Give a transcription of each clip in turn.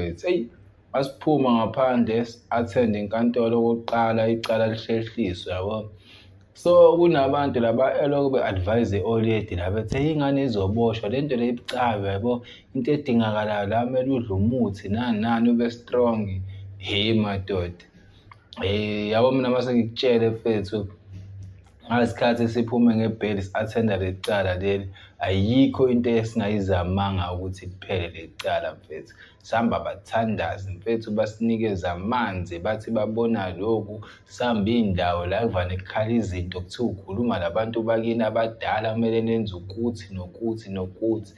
Mfethu, eyi masiphuma ngaphandle si-attend-e inkantolo okokuqala icala lihlehliswe yabo. So kunabantu laba elokhu be-advise i-old lady la bethi eyi ingane izoboshwa le nto le ibucayi yabo, into edingakalayo la kumele udle umuthi nani nani ube strong. Hhe madoda, yabo mina mase ngikutshele mfethu ngalesikhathi siphume ngebheli si-attend-a leli cala leli, ayikho into esingayizamanga ukuthi liphele leli cala mfethu. Sihamba bathandazi mfethu basinikeza amanzi bathi babona lokhu, sihamba iy'ndawo la ekuvane kukhala izinto kuthiwa ukhuluma nabantu bakini abadala kumele nenze ukuthi nokuthi nokuthi.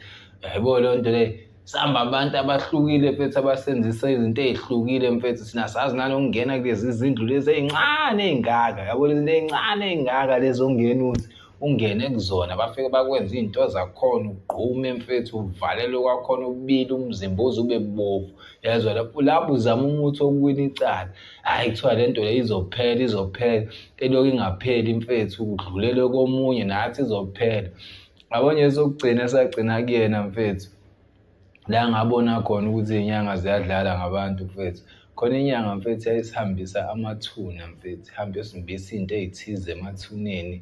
Yabo leyo nto leyo. Sihamba abantu abahlukile mfethu abasenzisa izinto ey'hlukile mfethu, thina sazi nanokungena kulezi zindlu lezi ey'ncane ey'ngaka, yabo lezi zinto ey'ncane ey'ngaka lezi ongena uthi ungene kuzona bafike bakwenze iy'nto zakhona ugqume mfethu uvalelwe kwakhona ubile umzimba uze ube bovu yezwa lapho lapho uzama umuthi wokuwina icala. Hhayi kuthiwa le nto le izophela izophela elokhu ingapheli mfethu udlulele komunye nathi izophela. Yabo nje esokugcina esagcina kuyena mfethu la ngabona khona ukuthi iy'nyanga ziyadlala ngabantu mfethu. Khona inyanga mfethu yayisihambisa amathuna mfethu, ihambe iyosimbisa iy'nto ey'thize emathuneni,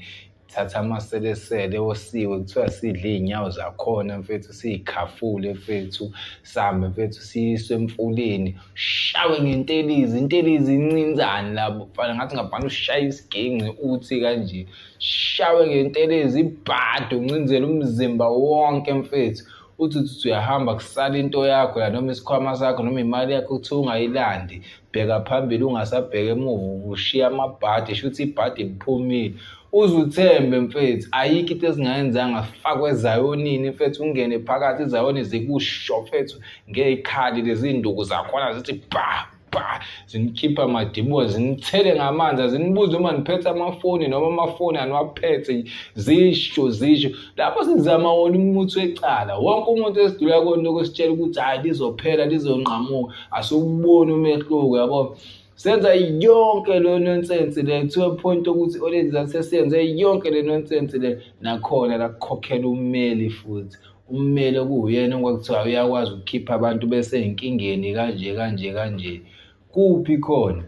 ithatha amaselesele osiwe kuthiwa sidle iy'nyawo zakhona mfethu, siy'khafule mfethu, sihambe mfethu siyiswe emfuleni, ushawe ngentelizi, intelezi incinzane lapho mfana ngathi ngabhana ushaye isiginci uthi kanje, shawe ngentelezi ibhadi uncinzele umzimba wonke mfethu. Uthi uthi uyahamba kusala into yakho la noma isikhwama sakho noma imali yakho kuthiwa ungayilandi, bheka phambili ungasabheka emuva ushiya amabhadi, shuthi ibhadi liphumile. Uze uthembe mfethu, ayikho into esingayenzanga sifakwe ezayonini mfethu, ungene phakathi izayoni zikusho mfethu ngey'khali lezi nduku zakhona zithi bha bha, zinikhipha amadimoni zinithele ngamanzi, azinibuze uma niphethe amafoni noma amafoni aniwaphethe, zisho zisho. Lapho sizama wona umuthi wecala, wonke umuntu esidlula kona lokho sitshela ukuthi hhayi lizophela lizonqamuka, asiwuboni umehluko yabo. Senza yonke le nonsense le to a point ukuthi already sesiyenze yonke le nonsense le, nakhona la kukhokhela ummeli futhi. Ummeli okuwuyena okwakuthiwa uyakwazi ukukhipha abantu besey'nkingeni kanje kanje kanje. Kuphi khona?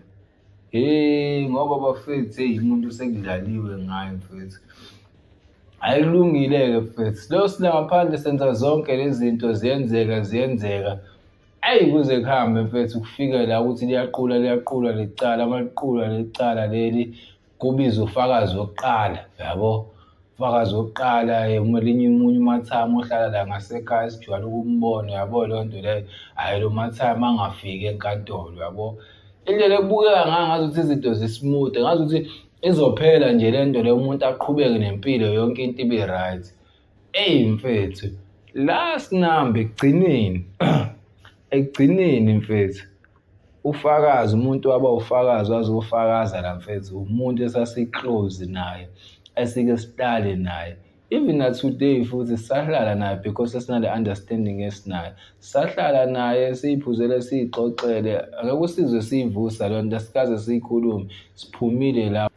Hhe, ngoba bafethu eyi umuntu sekudlaliwe ngaye mfethu. Hhayi kulungile-ke mfethu, lo sila ngaphandle senza zonke lezi zinto ziyenzeka ziyenzeka. Eyi kuze kuhambe mfethu kufike la ukuthi liyaqula liyaqula lecala, maliqula lecala leli kubiza ufakazi wokuqala yabo. Ufakazi wokuqala elinye umunye uMathama ohlala la ngasekhaya sijwayele ukumbona yabo leyo nto leyo. Hhayi lo Mathama angafiki enkantolo yabo. Indlela ekubukeka ngayo ngazuthi izinto zi-smooth, ngazuthi izophela nje le nto le umuntu aqhubeke nempilo yonke into ibe right. Eyi mfethu, last number ekugcineni, ekugcineni mfethu ufakazi umuntu waba ufakazi wazofakaza la mfethu umuntu esasi-close naye esike sihlale naye even na today futhi sisahlala naye because sesinale understanding esinayo, sahlala naye siyiphuzele siyixoxele, akeke usizwe siyivusa leyo nto asikaze siyikhulume, siphumile la.